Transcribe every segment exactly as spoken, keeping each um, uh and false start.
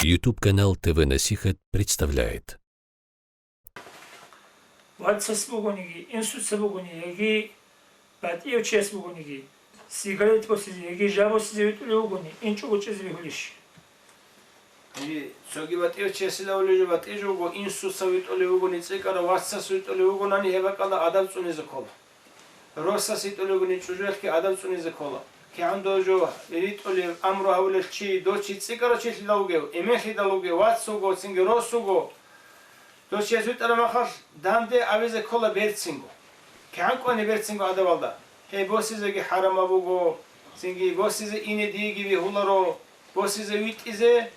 YouTube канал Т В Насихат представляет. Вацас бугониги, инсуца бугони, яги батӀияв чияс бугониги, сигарет босизе яги жа босизе витӀулев вугони, инчӀого чӀезе бегьулищ? Гьанже цоги батӀияв чиясила абулеб жо батӀияб жо буго, инсуца витӀулев вугони, цӀикӀкӀарав вацас витӀулев вугонани, гьеб бакӀалда адаб цӀунизе ккола. Росас витӀулев вугони, чӀужуялъги адаб цӀунизе ккола. КигӀан дов жо ритӀулев, амру гьабулев чи, дов чи цӀикӀкӀарав чилъидал вугев, эменлъидал вугев, вац вуго, цинги рос вуго, дов чияс витӀараб махалъ данде абизе ккола берцинго. КигӀан кӀвани берцинго адабалда? Гьей, босизеги хӀарамаб буго, цинги босизе ине диеги бегьуларо, босизе витӀизе,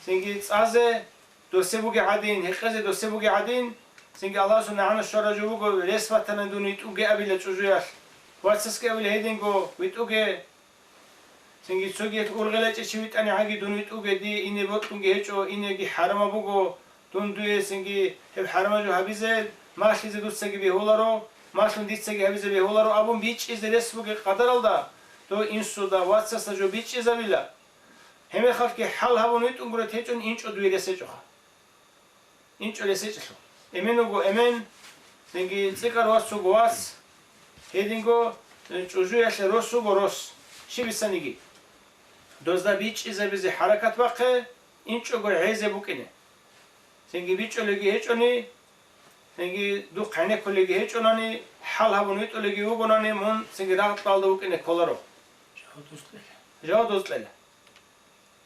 цинги цӀазе, досе бугеб гӀадин, гьекъезе досе бугеб гӀадин, цинги Аллагьасул нагӀана щвараб жо буго, рес батани дун витӀуге абила чӀужуялъ. Вацасги абила гьединго, витӀуге. Цинги цоги гьелъ ургъел гьечӀев чи витӀани гьаги дун витӀуге, дие ине бокьунги гьечӀо, инеги хӀарамаб буго, дун дуе цинги гьеб хӀарамаб жо гьабизе, малъизе дуцаги бегьуларо, малъун дицаги гьабизе бегьуларо абун бичӀчӀизе рес бугеб къадаралда, дов инсуда, вацасда жо бичӀчӀизабила. Гьеб мехалъги хӀал гьабун витӀун гуреб течӀун инчӀо дуе рес гьечӀоха. ИнчӀо рес гьечӀелъул. Эмен вуго эмен, цинги цӀикӀкӀарав вас вуго вас, гьединго, э, чӀужуялъе рос вуго рос, щиб бицаниги. Дозда бичӀчӀизабизе хӀаракат бахъе, инчӀого гӀезе букӀине. Цинги бичӀчӀулеги гьечӀони, цинги духъ гӀенеккулеги гьечӀонани, хӀал гьабун витӀулеги вугонани, мун цинги рагъ-, рагъалда вукӀине кколаро. Жаваб дос кьела. Жаваб дос кьела.